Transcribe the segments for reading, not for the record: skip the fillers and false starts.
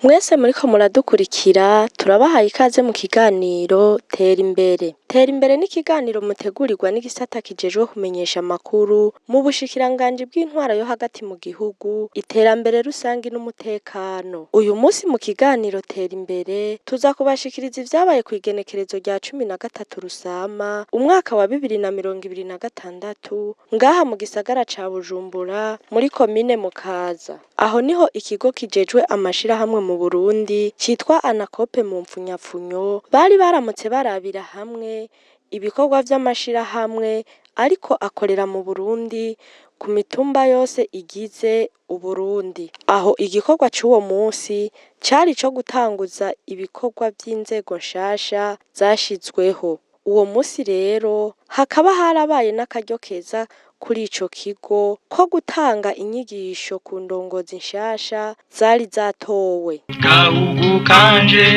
Mwese muriko muradukurikira, turabahaye ikaze mu kiganiro Tera Imbere. Tera Imbere ni ikiganiro mutegurirwa n'igisata kijejwe kumenyesha amakuru mu bushikiranganji bw'intwaro yo hagati mu gihugu, iterambere rusangi n'umutekano. Uyu munsi mu kiganiro Tera Imbere tuza kubashikiriza ivyabaye kw'igenekerezo rya 13 Rusama umwaka wa 2026 ngaha mu gisagara ca Bujumbura muri komine Mukaza. Aho niho ikigo kijejwe amashirahamwe mu Burundi citwa Anakope mu mpfunyapfunyo bari baramutse barabira hamwe ibikorwa vy'amashirahamwe ariko akorera mu Burundi ku mitumba yose igize Uburundi. Aho igikorwa c'uwo munsi cari ico gutanguza ibikorwa vy'inzego nshasha zashizweho. Uwo munsi rero hakaba harabaye n'akaryo keza kuri ico kigo ko gutanga inyigisho ku ndongozi nshasha zari zatowe. Gahugu kanje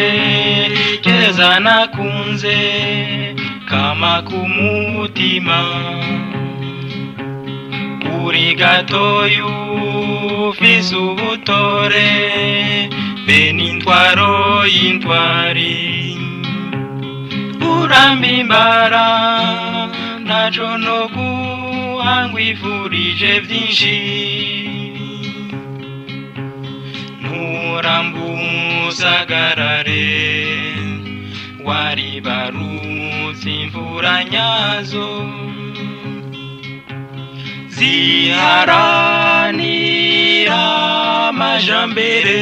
keza nakunze kama kumutima, uri gatoyu ufise ubutore be n'intwaro y'intwari, urampimbara ntaco no guhangwifurije vyinshi, nturambusagarare waribarutse imvura nyazo ziharanira amajambere,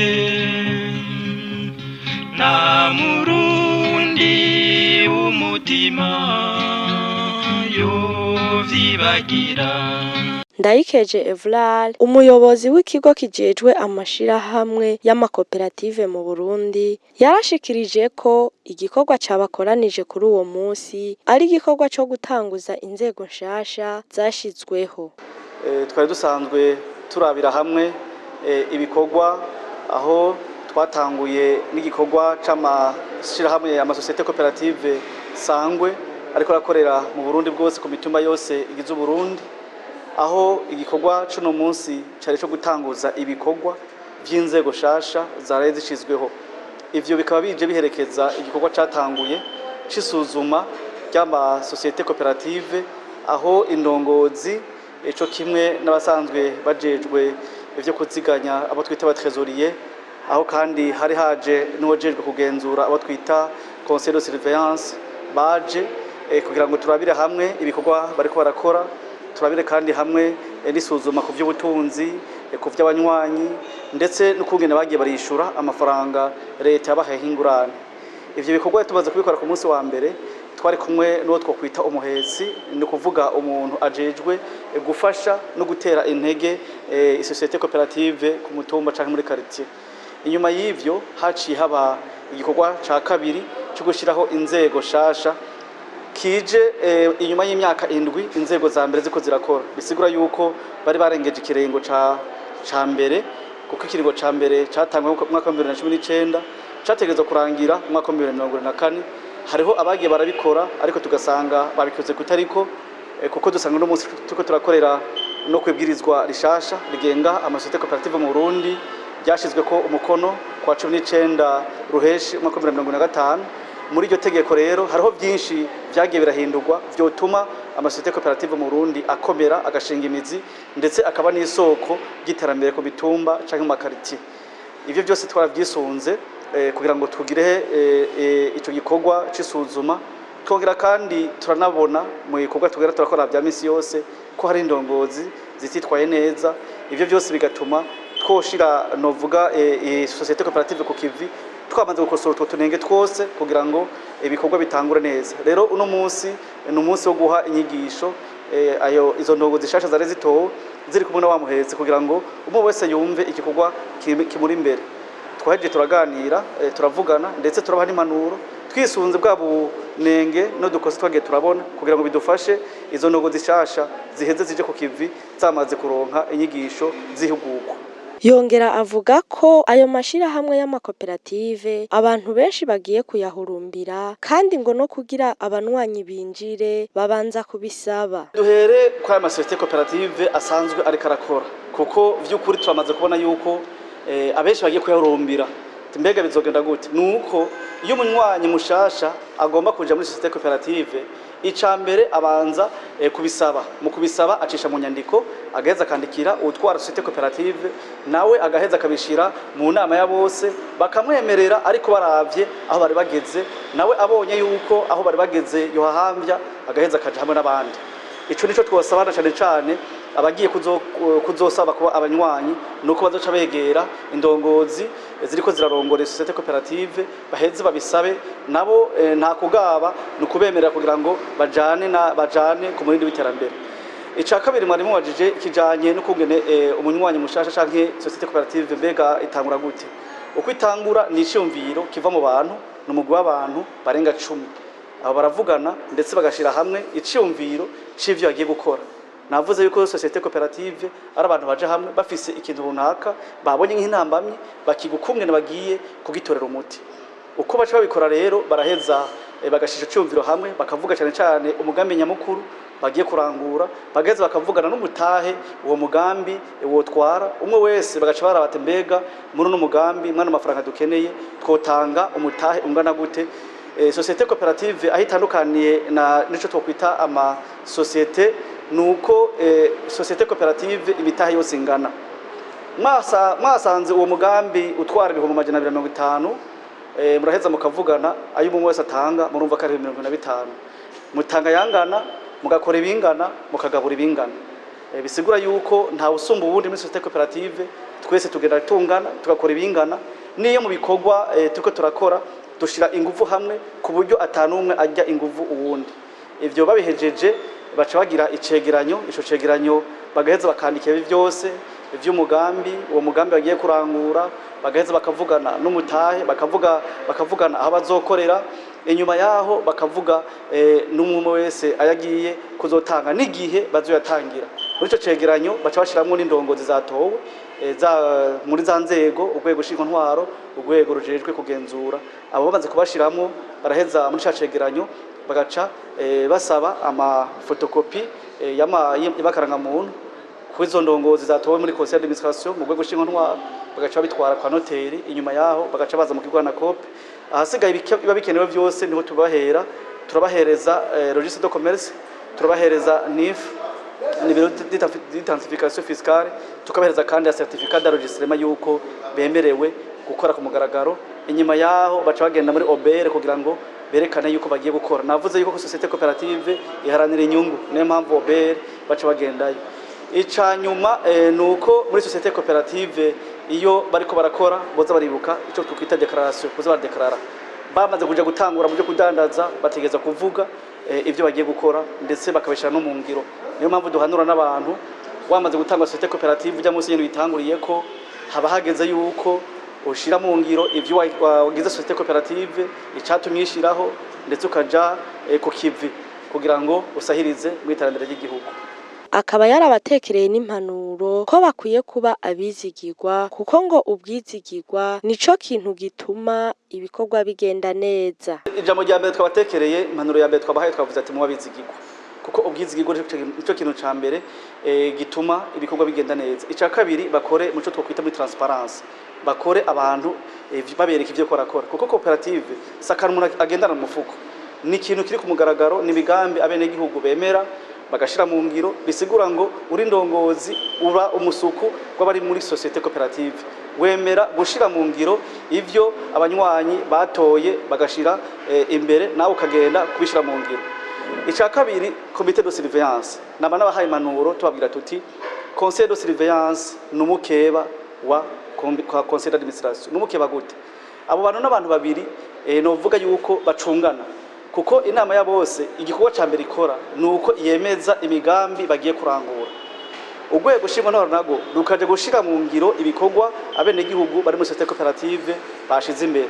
nta murundi w'umutima yovyibagira. Ndayikeje Evrard, umuyobozi w'ikigo kijejwe amashirahamwe y'amakoperative mu Burundi, yarashikirije ko igikorwa cabakoranije kuri uwo munsi ari igikorwa co gutanguza inzego nshasha zashizweho. Twari dusanzwe turabira hamwe ibikorwa, aho twatanguye n'igikorwa c'amashirahamwe amasosiyete koperative sangwe ariko arakorera mu Burundi bwose ku mitumba yose igize Uburundi, aho igikorwa c'uno munsi cari co gutanguza ibikorwa vy'inzego shasha zaraye zishizweho. Ivyo bikaba bije biherekeza igikorwa catanguye c'isuzuma ry'amasosiyete koperative, aho indongozi ico kimwe n'abasanzwe bajejwe ivyo kuziganya abo twita abatrésorier, aho kandi hari haje n'uwajejwe kugenzura abo twita conseil de surveillance, baje kugira ngo turabire hamwe ibikorwa bariko barakora, turabire kandi hamwe n'isuzuma ku vy'ubutunzi, ku vy'abanywanyi, ndetse n'ukungene bagiye barishura amafaranga leta yabahaye ingurane. Ivyo bikorwa tumaze kubikora ku munsi wa mbere, twari kumwe n'uwo twokwita umuhetsi, ni kuvuga umuntu ajejwe gufasha no gutera intege isosiyete koperative ku mutumba canke muri quartier. Inyuma y'ivyo haciye haba igikorwa ca kabiri cyo gushiraho inzego shasha kije inyuma y'imyaka 7 inzego za mbere ziko zirakora, bisigura yuko bari barengeje ikirengo ca mbere, kuko ikiringo ca mbere catangwe mu mwaka wa 2019 categerezwa kurangira mu mwaka wa 2024. Hariho abagiye barabikora ariko tugasanga babikoze kutariko, kuko dusanga no munsi tuko turakorera no kwibwirizwa rishasha rigenga amasosiyete koperative mu Burundi ryashizwe ko umukono kwa 19 Ruheshi umwaka wa 2025. Muri iryo tegeko rero hariho byinshi vyagiye birahindurwa vyotuma amasosiyete koperative mu Burundi akomera agashinga imizi ndetse akaba n'isoko ry'iterambere ku mitumba canke mu makaritiye. Ivyo byose twaravyisunze kugira ngo tugire ico gikorwa c'isuzuma. Twongera kandi turanabona mu bikorwa tugera turakora vya misi yose ko hari indongozi zititwaye neza. Ivyo byose bigatuma twoshira novuga société coopérative ku kivi, twamaze gukosora utwo tunenge twose kugira ngo ibikorwa bitangure neza. Rero uno munsi ni umunsi wo guha inyigisho ayo izo ndongo zishasha zari zitowe ziri kumwe na wa muhetse, kugira ngo umwe wese yumve igikorwa kimuri imbere. Twahejeje turaganira, turavugana ndetse turabaha n'impanuro, Twisunze bwa bunenge no dukoze twagiye turabona, kugira ngo bidufashe izo ndongo zishasha ziheze zije ku kivi zamaze kuronka inyigisho zihugurwa. Yongera avuga ko ayo mashirahamwe y'amakoperative abantu benshi bagiye kuyahurumbira, kandi ngo no kugira abanywanyi binjire babanza kubisaba. Duhere kwa aya masosiyete koperative asanzwe ariko arakora, kuko vy'ukuri turamaze kubona yuko abenshi bagiye kuyahurumbira. Mbega bizogenda gute? Nuko iyo umunywanyi mushasha agomba kuja muri société coopérative, ica mbere abanza kubisaba. Mu kubisaba acisha mu nyandiko, agaheza akandikira utwara société coopérative, nawe agaheza akabishira mu nama ya bose, bakamwemerera, ariko baravye aho bari bageze, nawe abonye yuko aho bari bageze yohahambya, agaheza akaja hamwe n'abandi. Ico nico twosaba cane cane abagiye kuzosaba kuba abanywanyi, nuko bazoca begera indongozi ziriko zirarongora société coopérative, baheze babisabe nabo. Nta kugaba, ni ukubemerera kugira ngo bajane na bajane ku murindi w'iterambere. Ica kabiri mwari mubajije kijanye n'ukungene umunywanyi mushasha canke société coopérative mbega itangura gute. Uko itangura ni iciyumviro kiva mu bantu, ni umugwi w'abantu barenga 10. Abo baravugana ndetse bagashira hamwe iciyumviro c'ivyo bagiye gukora. Navuze yuko société coopérative ari abantu baje hamwe bafise ikintu runaka babonye nk'intambamyi, bakiga ukungene bagiye kugitorera umuti. Uko baca babikora rero, baraheza bagashisha iciyumviro hamwe, bakavuga cyane cyane umugambi nyamukuru bagiye kurangura, bagaheza bakavugana n'umutahe uwo mugambi wotwara umwe wese, bagaca barabata: mbega muri uno mugambi, mwana amafaranga dukeneye, twotanga umutahe ungana gute? Société coopérative aho itandukaniye na nico twokwita ama société, nuko société coopérative imitahe yose ingana. Mwasanze uwo mugambi utwara 250,000, muraheza mukavugana ayo umwe wese atanga, murumva ko ari 45. Mutanga yangana, mugakora ibingana, mukagabura ibingana. Bisigura yuko nta usumba uwundi muri société coopérative, twese tugenda tungana, tugakora ibingana. Niyo mu bikorwa turiko turakora, dushira ingufu hamwe ku buryo atanumwe ajya ingufu uwundi. Ivyo babihejeje, baca bagira icegeranyo. Ico cegeranyo bagaheza bakandika ibi byose ivy'umugambi, uwo mugambi bagiye kurangura, bagaheza bakavugana n'umutahe, bakavugana aho bazokorera, inyuma yaho bakavuga n'umwe wese ayagiye kuzotanga n'igihe bazoyatangira. Muri ico cegeranyo baca bashiramwo n'indongozi zatowe za muri za nzego: urwego ntwaro, urwego rujejwe kugenzura. Abo bamaze kubashiramwo, baraheza muri ca cegeranyo bagaca basaba amafotokopi y'amakarangamuntu kuri izo ndongozi zatowe muri conseil d'administration, mu rwego ntwaro, bagaca babitwara kwa noteri. Inyuma yaho bagaca baza mu kigo ANACOOP. Ahasigaye biba bikenewe byose niho tubahera: turabahereza registre de commerce, turabahereza NIF, numéro d'identification fiscale, tukabahereza kandi ya certificat d'enregistrement yuko bemerewe gukora ku mugaragaro. Inyuma yaho baca bagenda muri OBR kugira ngo berekane yuko bagiye gukora. Navuze yuko société coopérative iharanira inyungu, niyo mpamvu OBR baca bagendayo. Ica nyuma nuko muri société coopérative iyo bariko barakora boza baribuka ico twita déclaration, boza baradeklarara. Bamaze kuja gutangura mu byo kudandaza, bategeza kuvuga ivyo bagiye gukora, ndetse bakabishira no mu ngiro. Niyo mpamvu duhanura n'abantu: wamaze gutanga société coopérative, ujya munsi nyene uyitanguriye, ko haba hageze yuko ushira mu ngiro ivyo wagize société coopérative, icatumye uyishiraho, ndetse ukaja ku kivi kugira ngo usahirize mu iterambere ry'igihugu. Akaba yarabatekereye n'impanuro ko bakwiye kuba abizigirwa, kuko ngo ubwizigirwa nico kintu gituma ibikorwa bigenda neza. Ijambo rya mbere twabatekereye, impanuro ya mbere twabahaye, twavuze ati: muba bizigirwa, kuko ubwizigirwa nico kintu ca mbere gituma ibikorwa bigenda neza. Ica kabiri, bakore muco twokwita muri transparence, bakore abantu babereka ivyo korakora, kuko coopérative sakara umuntu agendana mu mufuko, ni ikintu kiri ku mugaragaro, ni imigambi abenegihugu bemera bagashira mu ngiro. Bisigura ngo uri ndongozi, uba umusuku w'abari muri société coopérative, wemera gushira mu ngiro ivyo abanywanyi batoye bagashira imbere, nawe ukagenda kubishira mu ngiro. Icya kabiri, comité de surveillance. Naba nabahaye impanuro, tubabwira tuti: conseil de surveillance ni umukeba wa kwa conseil d'administration. Ni umukeba gute? Abo bantu n'abantu babiri novuga yuko bacungana, kuko inama ya bose igikorwa ca mbere ikora ni uko yemeza imigambi bagiye kurangura. Urwego nshingwantwaro narwo rukaja gushira mu ngiro ibikorwa abenegihugu bari muri société coopérative bashize imbere.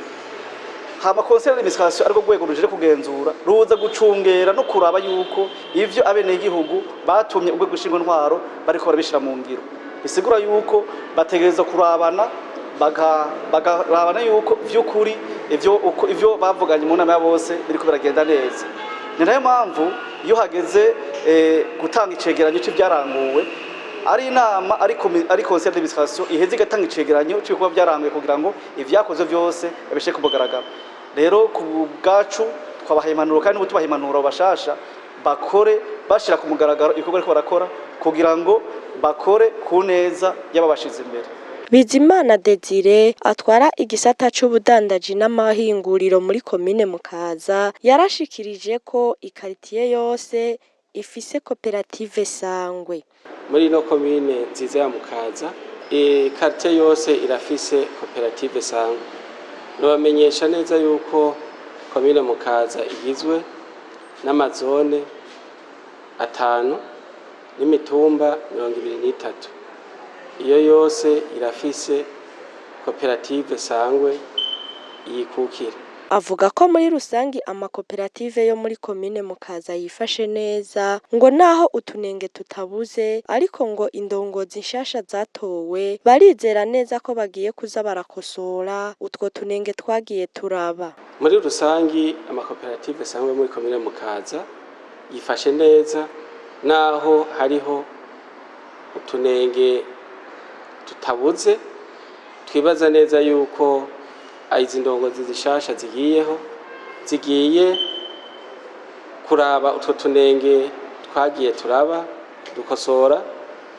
Hama conseil d'administration, ariko rwego ruje kugenzura, ruza gucungera no kuraba yuko ivyo abenegihugu batumye urwego ntwaro bariko barabishira mu ngiro. Bisigura yuko bategereza kurabana, bagarabana yuko vy'ukuri ivyo bavuganye mu nama ya bose biriko biragenda neza. Ni nayo mpamvu iyo hageze gutanga icegeranyo c'ivyaranguwe, ari inama, ari conseil d'administration iheze igatanga icegeranyo cy'ibikorwa byaranguye, kugira ngo ivyakozwe vyose babishe ku mugaragaro. Rero ku bwacu twabahaye impanuro, kandi n'ubu tubaha impanuro bashasha, bakore bashira ku mugaragaro ibikorwa bariko barakora, kugira ngo bakore ku neza y'ababashize imbere. Bizimana Desire atwara igisata c'ubudandaji n'amahinguriro muri komine Mukaza yarashikirije ko ikaritiye yose ifise koperative Sangwe. Muri ino komine nziza ya Mukaza, quartier yose irafise koperative Sangwe. Nobamenyesha neza yuko komine Mukaza igizwe n'amazone 5 n'imitumba 23. Iyo yose irafise koperative Sangwe yikukira. Avuga ko muri rusangi amakoperative yo muri komine Mukaza yifashe neza, ngo naho utunenge tutabuze, ariko ngo indongozi nshasha zatowe barizera neza ko bagiye kuza barakosora utwo tunenge twagiye turaba. Muri rusangi amakoperative Sangwe muri komine Mukaza yifashe neza, naho hariho utunenge tutabuze. Twibaza neza yuko izi ndongozi zishasha zigiyeho zigiye kuraba utwo tunenge twagiye turaba dukosora.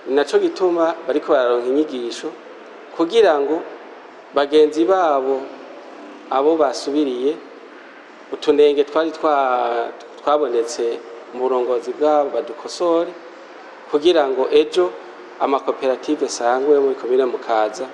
Ni naco gituma bariko bararonka inyigisho kugira ngo bagenzi babo abo basubiriye utunenge twari twabonetse mu burongozi bwabo badukosore, kugira ngo ejo amakoperative Sangwe yo muri komine Mukaza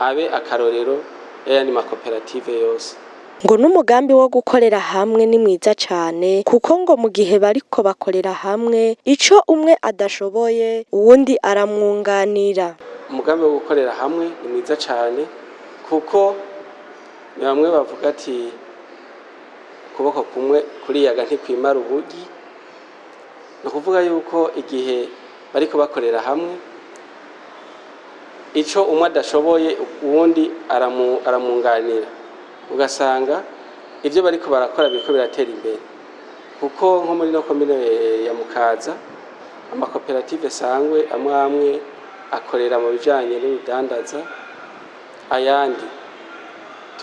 abe akarorero y'ayandi makoperative yose. Ngo n'umugambi wo gukorera hamwe ni mwiza cane, kuko ngo mu gihe bariko bakorera hamwe, ico umwe adashoboye uwundi aramwunganira. Umugambi wo gukorera hamwe ni mwiza cane, kuko ni bamwe bavuga ati ukuboko kumwe kuriyaga ntikwimara ubugi. Ni ukuvuga yuko igihe bariko bakorera hamwe, ico umwe adashoboye uwundi aramwunganira, ugasanga ivyo bariko barakora biriko biratera imbere. Kuko nko muri no komine ya Mukaza, amakoperative Sangwe amwe amwe akorera mu bijanye n'urudandaza, ayandi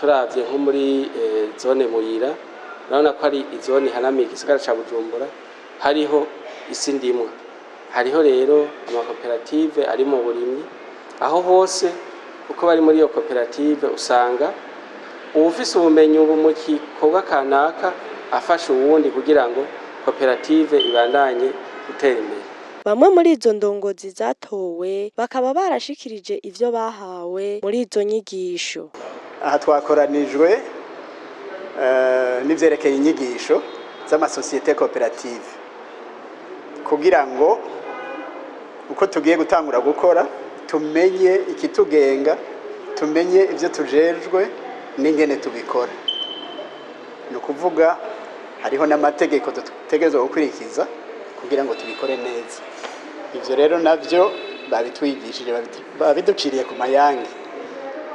turavye nko muri zone Muyira, urabona ko ari izone ihanamiye igisagara ca Bujumbura, hariho isi ndimwa, hariho rero amakoperative ari mu burimyi. Aho hose uko bari muri iyo koperative, usanga uwufise ubumenyi ubu mu gikorwa kanaka afasha uwundi kugira ngo koperative ibandanye gutera imbere. Bamwe muri izo ndongozi zatowe bakaba barashikirije ivyo bahawe muri izo nyigisho. Aha twakoranijwe n'ivyerekeye inyigisho z'amasosiyete koperative, kugira ngo uko tugiye gutangura gukora tumenye ikitugenga, tumenye ivyo tujejwe n'ingene tubikora. Ni ukuvuga hariho n'amategeko dutegerezwa gukurikiza kugira ngo tubikore neza. Ivyo rero navyo babitwigishije, babiduciriye ku mayange,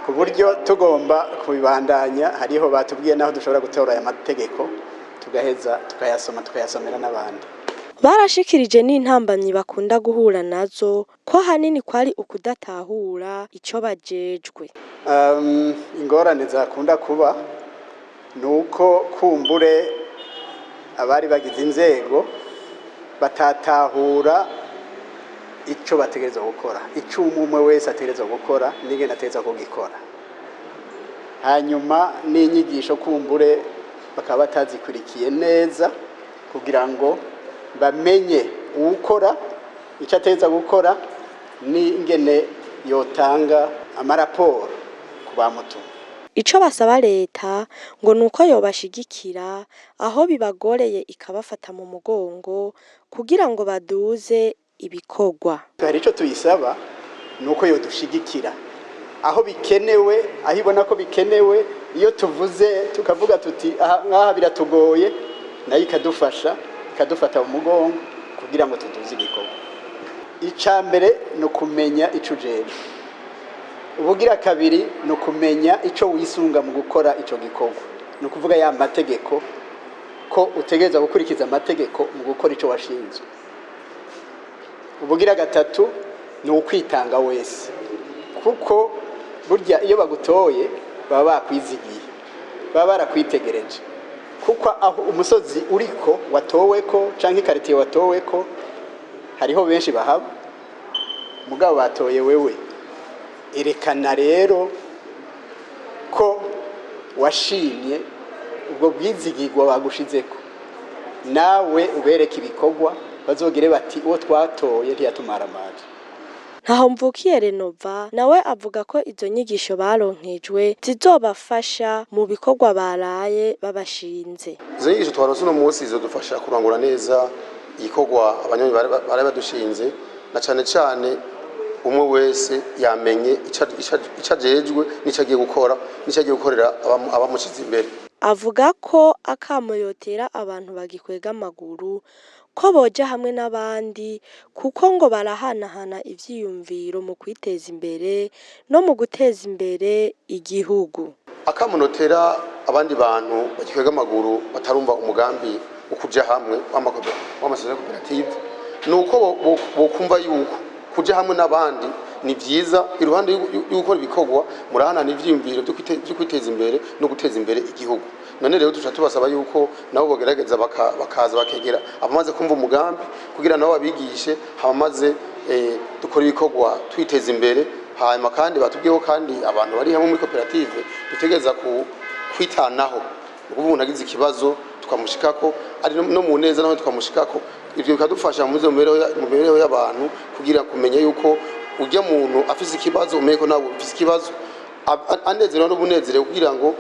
ku buryo tugomba kubibandanya. Hariho batubwiye naho dushobora gutora aya mategeko, tugaheza tukayasoma, tukayasomera n'abandi. Barashikirije n'intambamyi bakunda guhura nazo, ko hanini kwari ukudatahura ico bajejwe. Ingorane zakunda kuba ni uko kumbure abari bagize inzego batatahura ico bategerezwa gukora, ico umwe wese ategerezwa gukora n'ingene ategerezwa kugikora. Hanyuma n'inyigisho kumbure bakaba batazikurikiye neza, kugira ngo bamenye uwukora icyo ategerezwa gukora n'ingene yotanga amaraporo ku bamutuma. Ico basaba leta ngo nuko yobashigikira aho bibagoreye, ikabafata mu mugongo kugira ngo baduze ibikorwa. Hari icyo tuyisaba, ni uko yodushigikira. Aho bikenewe, aho ibona ko bikenewe, iyo tuvuze tukavuga tuti aha ngaha biratugoye, nayo ikadufasha, ikadufata mu mugongo kugira ngo tuduze igikorwa. Icya mbere ni ukumenya icyo ujejwe. Ubugira kabiri ni ukumenya icyo wisunga mu gukora icyo gikorwa, ni ukuvuga ya mategeko, ko utegereza gukurikiza amategeko mu gukora icyo washinzwe. Ubugira gatatu ni ukwitanga wese, kuko burya iyo bagutoye baba bakwizigiye, baba barakwitegereje, kuko aho umusozi uriko watowe ko canke ikaritiye watowe ko hariho benshi bahaba, mugabo batoye wewe. Erekana rero ko washimye ubwo bwizigirwa bagushizeko, nawe ubereke ibikorwa, bazogere bati uwo twatoye ntiyatumaramaje. Ntaho Mvukiye Renova nawe avuga ko izo nyigisho baronkejwe zizobafasha mu bikorwa baraye babashinze. Izo nyigisho twaronse uno munsi zizodufasha kurangura neza igikorwa abanywanyi bari badushinze, na cane cane umwe wese yamenye ico ajejwe n'ico agiye gukora n'ico agiye gukorera abamushize imbere. Avuga ko akamo yotera abantu bagikwega amaguru ko boja hamwe n'abandi, kuko ngo barahanahana ivyiyumviro mu kwiteza imbere no mu guteza imbere igihugu. Akamo notera abandi bantu bagikwega amaguru batarumva umugambi wo kuja hamwe w'amasosiyete koperative, ni uko bokumva yuko kuja hamwe n'abandi ni vyiza. Iruhande yo gukora ibikorwa, murahanana ivyiyumviro vyo kwiteza imbere no guteza imbere igihugu. None rero tuca tubasaba yuko nabo bogerageza bakaza bakegera abamaze kumva umugambi, kugira nabo babigishe, hama dukora ibikorwa twiteza imbere. Hanyuma kandi batubwiyeho kandi abantu bari hamwe muri koperative dutegereza kwitanaho, ni ukuvuga umuntu agize ikibazo tukamushikako, ari no mu neza naho tukamushikako. Ivyo bikadufasha mu mibereho y'abantu, kugira kumenya yuko urya muntu afise ikibazo umenye ko nawe ufise ikibazo, anezerewe n'ubunezerewe, kugira ngo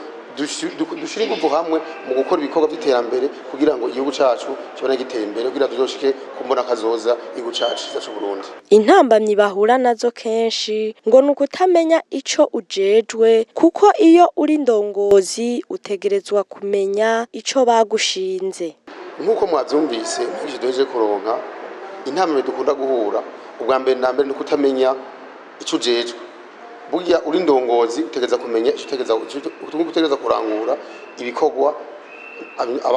dushire inguvu hamwe mu gukora ibikorwa vy'iterambere, kugira ngo igihugu cacu kibone giteye imbere, kugira tuzoshike ku mbona kazoza igihugu cacu ciza c'Uburundi. Intambamyi bahura nazo kenshi ngo ni ukutamenya ico ujejwe, kuko iyo uri ndongozi utegerezwa kumenya ico bagushinze. Nk'uko mwavyumvise mwinshi duhejeje kuronka, intambamyi dukunda guhura ubwa mbere na mbere ni ukutamenya ico ujejwe. Burya uri ndongozi utegereza kumenya ico utegereza kurangura ibikorwa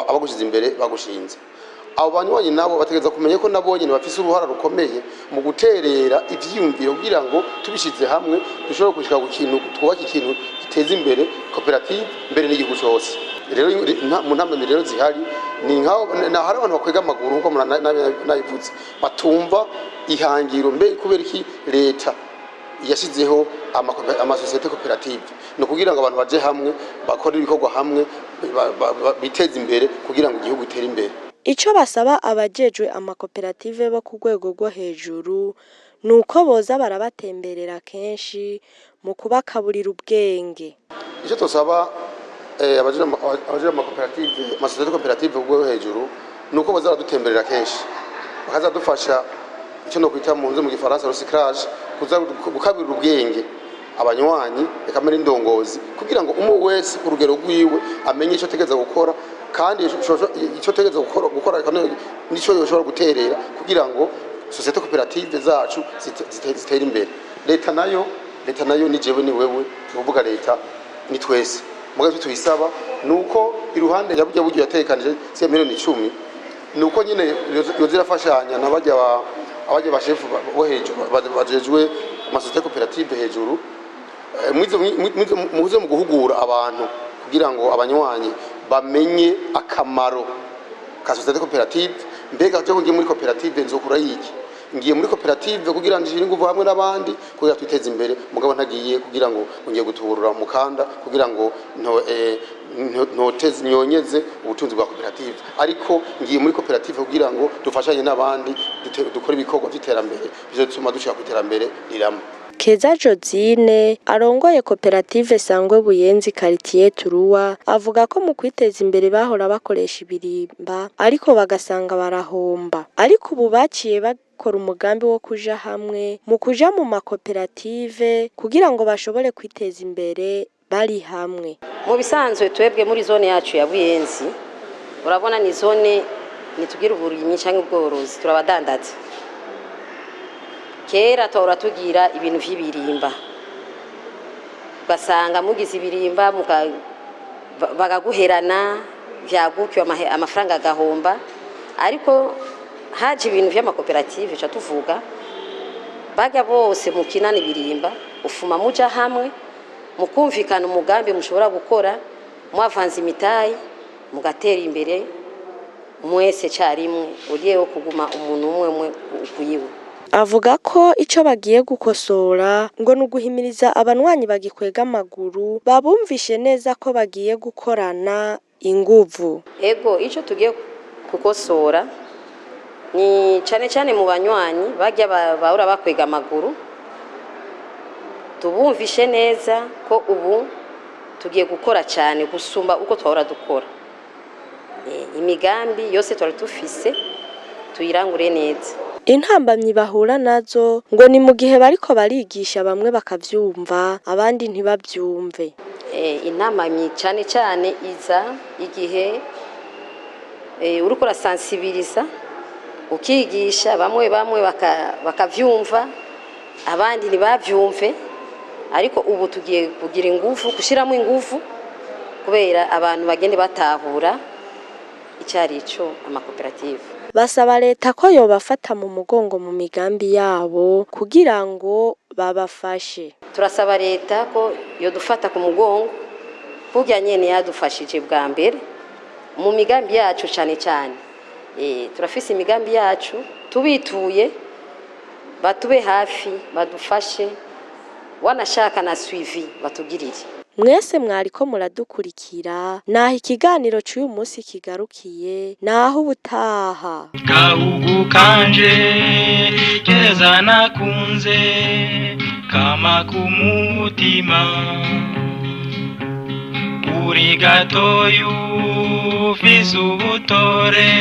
abagushize imbere bagushinze. Abo banywanyi nabo bategereza kumenya ko nabo nyene bafise uruhara rukomeye mu guterera ivyiyumviro, kugira ngo tubishize hamwe dushobore gushika ku kintu, twubake ikintu giteza imbere koperative mbere n'igihugu cose. Rero mu ntambamyi rero zihari ni nkaho hari abantu bakwega amaguru, nkuko nabivuze, batumva ihangiro mbe kubera iki leta yashizeho amasosiyete koperative, ni ukugira ngo abantu baje hamwe bakore ibikorwa hamwe, biteze imbere kugira ngo igihugu gitere imbere. Ico basaba abajejwe amakoperative bo ku rwego rwo hejuru ni uko boza barabatemberera kenshi mu kubakaburira ubwenge. Icyo tusaba abajejwe amakoperative, amasosiyete koperative ku rwego hejuru, ni uko boza baradutemberera kenshi, bakazadufasha icyo no kwita mu nzu mu gifaransa recyclage, kuza gukabirira ubwenge abanywanyi eka mbere n'indongozi, kugira ngo umwe wese ku rugero rwiwe amenye icyo ategereza gukora, kandi icyo ategereza gukora n'icyo yoshobora guterera kugira ngo sosiyete koperative zacu zitere imbere. Leta nayo ni jewe ni wewe, ni ukuvuga leta ni twese. Mugabo icyo tuyisaba ni uko iruhande ya burya buryo yategekanije siya miliyoni 10, ni uko nyine yoza irafashanya na barya abajya bashefu bo hejuru bajejwe amasosiyete koperative hejuru, muze mu guhugura abantu kugira ngo abanywanyi bamenye akamaro ka sosiyete koperative. Mbega je ngiye muri koperative nzokura yiki? Ngiye muri koperative kugira ngo nshire inguvu hamwe n'abandi kugira twiteze imbere, mugabo ntagiye kugira ngo ngiye gutuburura umukanda kugira ngo ntoteze nyonyeze ubutunzi bwa koperative, ariko ngiye muri koperative kugira ngo dufashanye n'abandi dukore ibikorwa by'iterambere bizotuma dushaka ku iterambere rirama. Keza Josine arongoye koperative Sangwe Buyenzi Quartier Turuwa avuga ko mu kwiteza imbere bahora bakoresha ibirimba ariko bagasanga barahomba, ariko ubu baciye bakora umugambi wo kuja hamwe mu kuja mu makoperative kugira ngo bashobore kwiteza imbere bari hamwe. Mu bisanzwe twebwe muri zone yacu ya Buyenzi, urabona ni zone ntitugira uburimyi cyangwa ubworozi, turabadandaza. Kera twahora tugira ibintu vy'ibirimba, ugasanga mugize ibirimba bakaguherana vyagukiwe amafaranga agahomba. Ariko haje ibintu vy'amakoperative, ca tuvuga barya bose mukinana ibirimba, ufuma muja hamwe mukumvikana umugambi mushobora gukora, mwavanze imitayi mugatera imbere mwese carimwe, ugiye kuguma umuntu umwe umwe ukuyiwe. Avuga ko ico bagiye gukosora ngo ni uguhimiriza abanywanyi bagikwega amaguru babumvishe neza ko bagiye gukorana inguvu. Ego, ico tugiye gukosora ni cane cane mu banywanyi barya bahora bakwega amaguru, tubumvishe neza ko ubu tugiye gukora cane gusumba uko twahora dukora. Imigambi yose twari dufise tuyirangure neza. Intambamyi bahura nazo ngo ni mu gihe bariko barigisha bamwe bakavyumva abandi ntibavyumve. Intambamyi cane cane iza igihe uriko urasansibiriza ukigisha bamwe bamwe bakavyumva abandi ntibavyumve, ariko ubu tugiye kugira ingufu, gushiramo ingufu kubera abantu bagende batahura icari ico amakoperative. Basaba leta ko yobafata mu mugongo mu migambi yabo kugira ngo babafashe. Turasaba leta ko yodufata ku mugongo kurya nyene yadufashije bwa mbere mu migambi yacu cane cane. Turafise imigambi yacu tubituye, batube hafi badufashe, wanashaka na suivi batugirire. Mwese mwariko muradukurikira, naho ikiganiro c'uyu munsi kigarukiye, naho ubutaha. Gahugu kanje keza nakunze kama kumutima, uri gatoyu ufise ubutore.